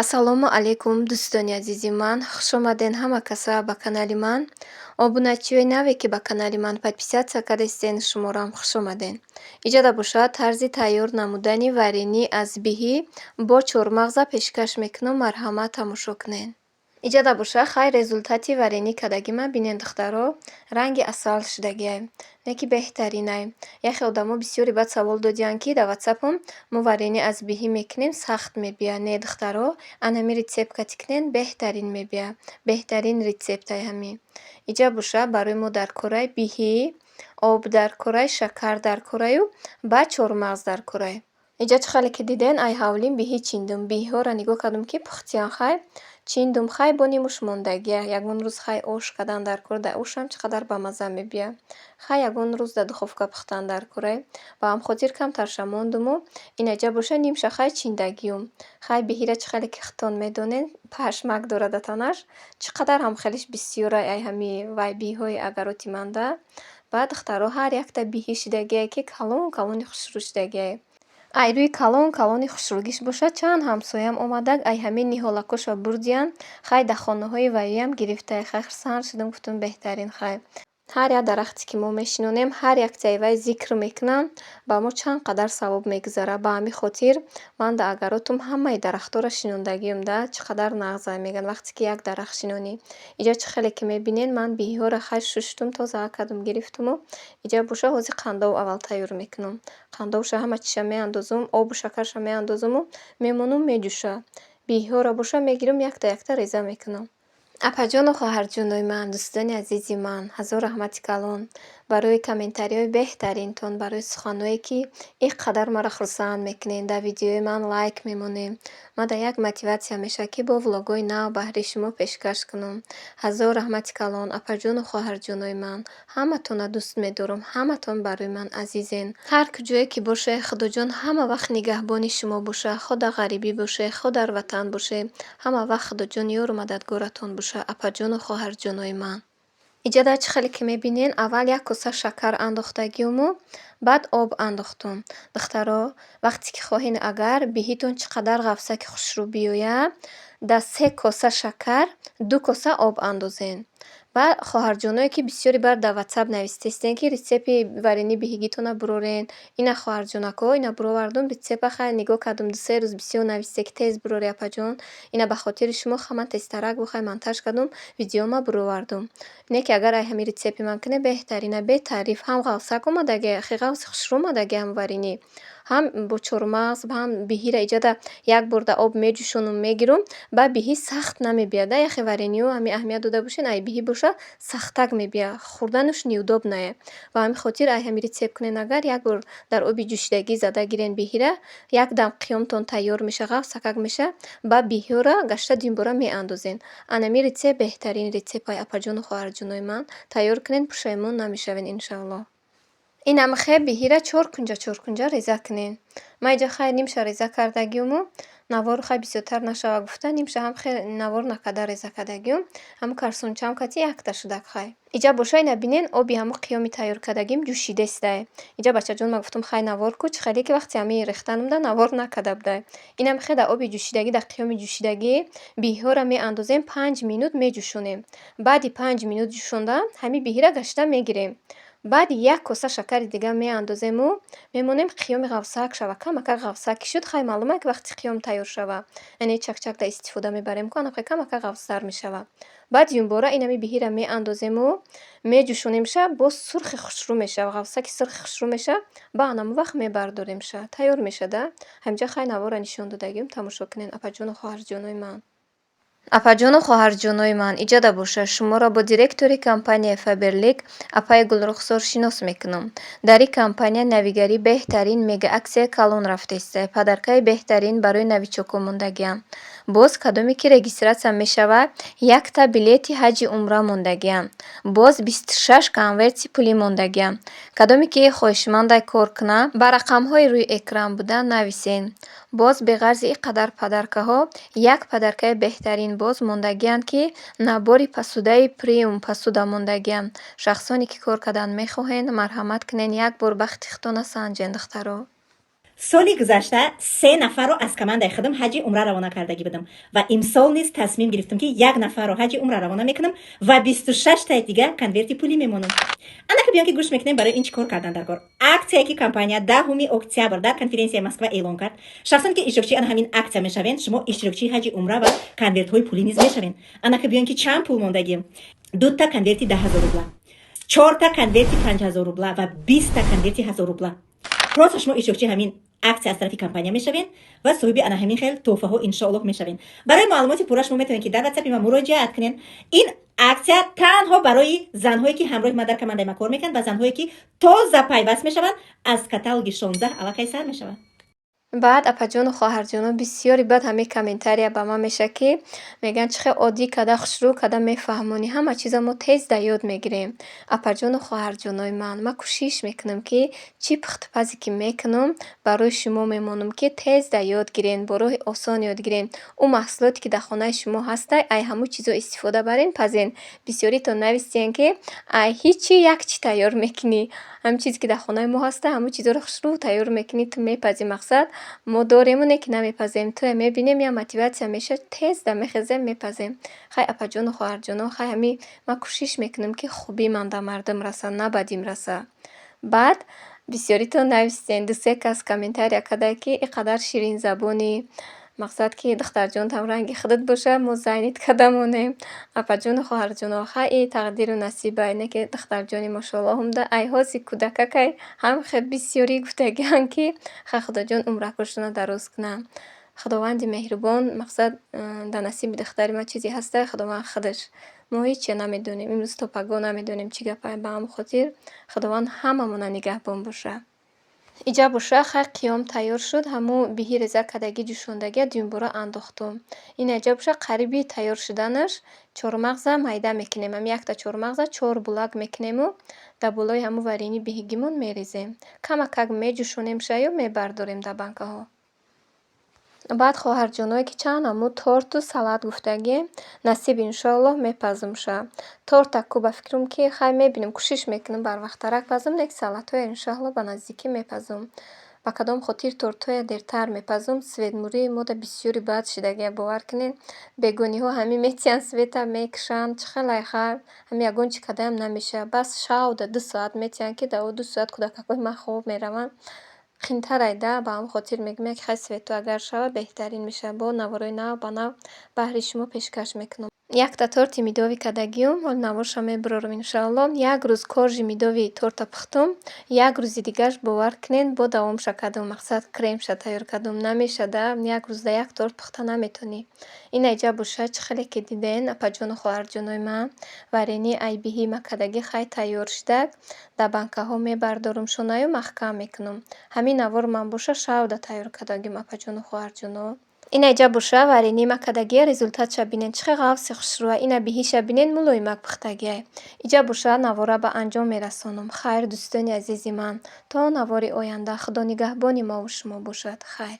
Ассалому алайкум, дӯстони азизи ман, хушомаден ҳама каса ба канали ман. Обуначиёи наве, ки ба канали ман подписаться кардастен, шуморам хушомаден. Иҷода бошад, тарзи тайёр намудани варенье аз биҳӣ бо чормағза пешкаш мекунам, марҳамат, тамошо кунед. Иҷода бошад, хай, результати варенье кардагима бинен, духтаро, ранги асал шудагиай, не ки беҳтаринай. Яхе одамо бисёре баъд савол додиянд, ки дар ватсапам мо варенье аз биҳӣ мекунем, сахт мебиёяд. Не, духтаро, анами рецепт кати кунен, беҳтарин мебиёяд. Беҳтарин рецептай ҳамин. Иҷа бошад, барои мо дар корай биҳӣ, об дар корай, шакар дар кораю, баъд чормағз дар корай. Иҷа чӣ хеле ки диден, ай ҳавлим биҳӣ чиндум. Биҳиҳоро нигоҳ кардум, ки пухтиян, хай, чиндум, хай, бо нимуш мондагия. Ягон рӯз, хай, ош кардан дар кор, дар ошам чӣ қадар бамазза мебиёяд. Хай, ягон рӯз дар духовка пухтан дар корай. Ба ҳам хотир камтарша мондуму инаҷа боша, нимша, хай, чиндагиюм. Хай, биҳира чӣ хеле ки худтон медонед, пашмак дорад дар танаш. Чӣ қадар ҳам хелиш бисёрай ай ҳами вай биҳиҳои огороди манда. Баъд, духтаро, ҳар якта биҳӣ шидагие, ки калон калони хушрӯ шидагиай. Ай рӯи калон калони хушрӯгиш бошад, чанд ҳамсоям омада, ай ҳамин ниҳолакоша бурдиянд. Хай, дар хонаҳои ваиам гирифтай. Хай, хурсанд шудум, гуфтум, беҳтарин, хай. Ҳар як дарахте, ки мо мешинонем, ҳар яктаи вай зикр мекунам, ба мо чанд қадар савоб мегузарад. Ба ҳамин хотир ман дар огородум ҳамаи дарахтҳоро шинондагиам да, чӣ қадар нағзай мегӯянд, вақте ки як дарахт шинонӣ. Иҷа чӣ хеле ки мебинед, ман биҳиҳоро, хай, шуштум, тоза кардум, гирифтуму иҷа боша, ҳозир қандоб аввал тайёр мекунам. Қандобша ҳама чизша меандозум, обу шакарша меандозуму мемонум, меҷӯша. Биҳиҳоро боша, мегирам, якта якта реза мекунам. Апаҷону хоҳарҷонои ман, дӯстони азизи ман, ҳазор раҳмати калон барои комментариҳои беҳтаринтон, барои суханҳое, ки ин қадар маро хурсанд мекунед, дар видеои ман лайк мемонед. Ман дар як мотиватсия мешавад, ки бо влогҳои нав баҳри шумо пешкаш кунам. Ҳазор раҳмати калон, апаҷону хоҳарҷонои ман. Ҳаматонро дӯст медорам, ҳаматон барои ман азизен. Ҳар куҷое ки бошед, Худоҷон ҳама вақт нигаҳбони шумо бошад, хоҳ дар ғарибӣ бошед, хоҳ дар ватан бошед, ҳама вақт Худоҷон ёру мададгоратон бошад, апаҷону хоҳарҷонои ман. Иҷода чӣ хеле ки мебинед, аввал як коса шакар андохтагиуму баъд об андохтум. Духтаро, вақте ки хоҳед, агар биҳитон чӣ қадар ғафсаки хушрӯ биёяд, дар 3 коса шакар 2 коса об андозед. Баъд хоҳарҷоное, ки бисёре баъд дар ватсап навистестен, ки рецепти варенье биҳигитона бурорен. Ина, хоҳарҷонако, ина буровардум рецепта. Хай, нигоҳ кардум, 2-се рӯз бисёр нависте, ки тез бурорӣ, апаҷон. Ина ба хотири шумо ха ман тезтарак бо, хай, монтаж кардум, видеома буровардум. Не ки агар ай ҳамин рецепти ман кунед, беҳтарина, бетаъриф, ҳам ғафсак омадагиай, ахи ғафси хушрӯ омадагиай, ҳам варенье, ҳам бо чормағз, ҳам биҳира иҷода як бор дар об меҷӯшонум, мегирум, баъд биҳӣ сахт намебиёяд. Яхе вареньеҳо, ҳамин аҳамият дода бошед, ай биҳӣ боша, сахтак мебиёяд, хӯрданаш неудобное. Ба ҳамин хотир ай ҳамин рецепт кунед, агар як бор дар оби ҷӯшидагӣ зада гирен биҳира, як дам қиёмтон тайёр меша, ғафсакак меша, баъд биҳиҳоро гашта дуюмбора меандозен. Анами рецепт беҳтарин рецепт, апаҷону хоҳарҷонои ман. Тайёр кунед, пушаймон намешавед, иншоаллоҳ. Ин ҳамихе биҳира чоркунҷа чоркунҷа реза кунед. Ман иҷа, хай, нимша реза кардагиуму навору, хай, бисёртар нашава гуфта, нимша ҳам хе навор накарда реза кардагиум. Ҳамун карсончаам кати якта шудак, хай. Иҷа боша, ина бинен, оби ҳамун қиёми тайёр кардагим ҷӯшидестай. Иҷа бачаҷон ма гуфтум, хай, навор ку, чӣ хеле ки вақти ҳамин рехтанумда навор накарда будай. Инам хе дар оби ҷӯшидагӣ, дар қиёми ҷӯшидагӣ биҳиҳоро меандозем, 5 минут меҷӯшонем. Баъди 5 минут ҷӯшонда, ҳамин биҳира гашта мегирем. Баъд як коса шакари дига меандозему мемонем, қиёми ғафсак шава. Камакак ғафсак ки шуд, хай, маълум ки вақти қиём тайёр шава, яъне чакчакда истифода мебарем ку, анақай камакак ғафстар мешава. Баъд юнбора инами биҳира меандозему меҷӯшонимша, боз сурхи хушрӯ мешава, ғафсаки сурхи хушрӯ мешава, ба анамун вақт мебардоремша, тайёр мешада. Ҳаминҷа, хай, навора нишон додагием, тамошо кунед, апаҷону хоҳарҷонои ман. Апаҷону хоҳарҷонои ман, иҷода боша, шуморо бо директори компанияи Фаберлик апаи Гулрухсор шинос мекунам. Дар ин компания навигарӣ беҳтарин, мегааксияи калон рафтеста, подаркаи беҳтарин барои новичокҳо мондагиам. Боз кадоме ки регистрация мешавад, якта билети ҳаҷи умра мондагиам. Боз 26 конверти пулӣ мондагиам. Кадоме ки хоҳишмандай кор кунад, ба рақамҳои рӯи экран буда нависен. Боз беғарзи ин қадар подаркаҳо, як подаркаи беҳтарин боз мондагианд, ки набори посудаи премиум посуда мондагиам. Шахсоне ки кор кардан мехоҳед, марҳамат кунед, як бор бахти худтона санҷед, духтаро. Соли гузашта се нафарро аз командаи худам ҳаҷи умра равона кардагӣ будам ва имсол низ тасмим гирифтам, ки як нафарро ҳаҷи умра равона мекунам ва 26-таи дига конверти пулӣ мемонам. Анака биён, ки гӯш мекунем, барои ин чӣ кор кардан дар кор. Аксияе, ки компания 10 октябр дар конференсияи Москва эълон кард, шахсоне ки иштирокчии ана ҳамин аксия мешаванд, шумо иштирокчии ҳаҷи умра ва конвертҳои пулӣ низ мешавед. Анака биён, ки чанд пул мондагием: дута конверти 10 000 рубла, чорта конверти 5000 рубла ва 20-та конверти 1000 рубла. Просто шумо иштирокчии ҳамин аксия аз тарафи компания мешавед ва соҳиби ана ҳамин хел тӯҳфаҳо, иншоаллоҳ, мешавед. Барои маълумоти пурра шумо метавонед, ки дар ватсапи ман муроҷиат кунед. Ин аксия танҳо барои занҳое, ки ҳамроҳи ман дар командаи ма кор мекунанд, ва занҳое, ки тоза пайваст мешаванд. Аз каталоги 16 аллакай сар мешавад. Баъд, апаҷону хоҳарҷоно, бисёри баъд ҳамин комментария ба ман мешавад, ки мегӯянд: «Чӣ хел оддӣ када, хушрӯ када мефаҳмонӣ, ҳама чиза мо тез дар ёд мегирем». Апаҷону хоҳарҷонои ман, ман кӯшиш мекунам, ки чӣ пухтупазе ки мекунам, барои шумо мемонам, ки тез дар ёд гирен, бо роҳи осон ёд гирен. Ӯ маҳсулоте, ки дар хонаи шумо ҳастай, ай ҳамун чизо истифода барен, пазен. Бисёритон нависитен, ки ай ҳичи як чӣ тайёр мекунӣ. Ҳамин чизе, ки дар хонаи мо ҳастай, ҳамун чизоро хушрӯ тайёр мекунӣ, ту мепазӣ. Мақсад, мо дорему не, ки намепазем. Туя мебинем, як мотиватсия мешавад, тез да мехезем, мепазем. Хай, апаҷону хоҳарҷоно, хай, ҳамин ман кӯшиш мекунам, ки хубии ман дар мардум раса, на бадим раса. Баъд бисёритон нависитен, ду-се кас комментария карданд, ки ин қадар ширинзабонӣ, мақсад, ки духтарҷонтам ранги худат бошад, мо зайнит карда монем. Апаҷону хоҳарҷоно, хай, ин тақдиру насибай, не ки духтарҷони мошоаллоҳумда ай ҳози кӯдакакай ҳам хел бисёрӣ гуфтагианд, ки хай, Худоҷон умракошона дароз кунад. Худованди меҳрубон, мақсад, дар насиби духтари ман чизе ҳастай, Худованд худаш. Мо ҳече намедонем, имрӯз то пагоҳ намедонем, чӣ гапае. Ба ҳамон хотир Худованд ҳамамона нигаҳбон бошад. Иҷа боша, хай, қиём тайёр шуд, ҳамун биҳи реза кардагӣ, ҷӯшондагия дуюмбора андохтум. Ина иҷа боша, қариби тайёр шуданаш чормағза майда мекунем. Ҳамин якта чормағза чор булак мекунему дар болои ҳамун вареньи биҳигимон мерезем. Камакак меҷӯшонемшаю мебардорем дар банкаҳо. Баъд, хоҳарҷоное, ки чанд намуд торту салат гуфтагӣ, насиб, иншоаллоҳ, мепазумша. Торта ку, ба фикрам, ки хай, мебинем, кӯшиш мекунам барвақттарак пазум, лекин салатҳоя, иншоаллоҳ, ба наздикӣ мепазум. Ба кадом хотир тортҳоя дертар мепазум? Свет мурии мода бисёри бад шидагия, бовар кунед. Бегониҳо ҳамин метиҳанд, света мекушанд, чӣ хелай хай, ҳамин ягон чӣ кардаям намешавад. Бас шавда 2 соат метиҳанд, ки дар 2 соат кӯдакакҳои ман хоб мераванд. Қинтарай да, ба ҳамон хотир мегӯям, як хай, светҳо агар шавад, беҳтарин мешавад. Бо наворои нав ба нав баҳри шумо пешкаш мекунам. Якта торти медовый кардагиюм, ҳол наворша мебурорам, иншоаллоҳ. Як рӯз коржи медовый торта пухтум, як рӯзи дигараш, бовар кунед, бо давомша кардум, мақсад, кремша тайёр кардум. Намешада, як рӯзда як торт пухта наметонӣ. Ина иҷа боша, чӣ хеле ки диден, апаҷону хоҳарҷонои ман, вареньи ай биҳи макардагӣ хай тайёр шудак. Дар банкаҳо мебардорум шонаю маҳкам мекунам. Ҳамин навор ман боша шавда тайёр кардагим, апаҷону хоҳарҷоно. Ина иҷа боша, вареньи макардагия результатша бинед, чӣ хел ғафси хушрӯа. Ина биҳиша бинед, мулоимак пухтагиай. Иҷа боша, навора ба анҷом мерасонам. Хайр, дӯстони азизи ман, то навори оянда Худо нигаҳбони мову шумо бошад. Хайр.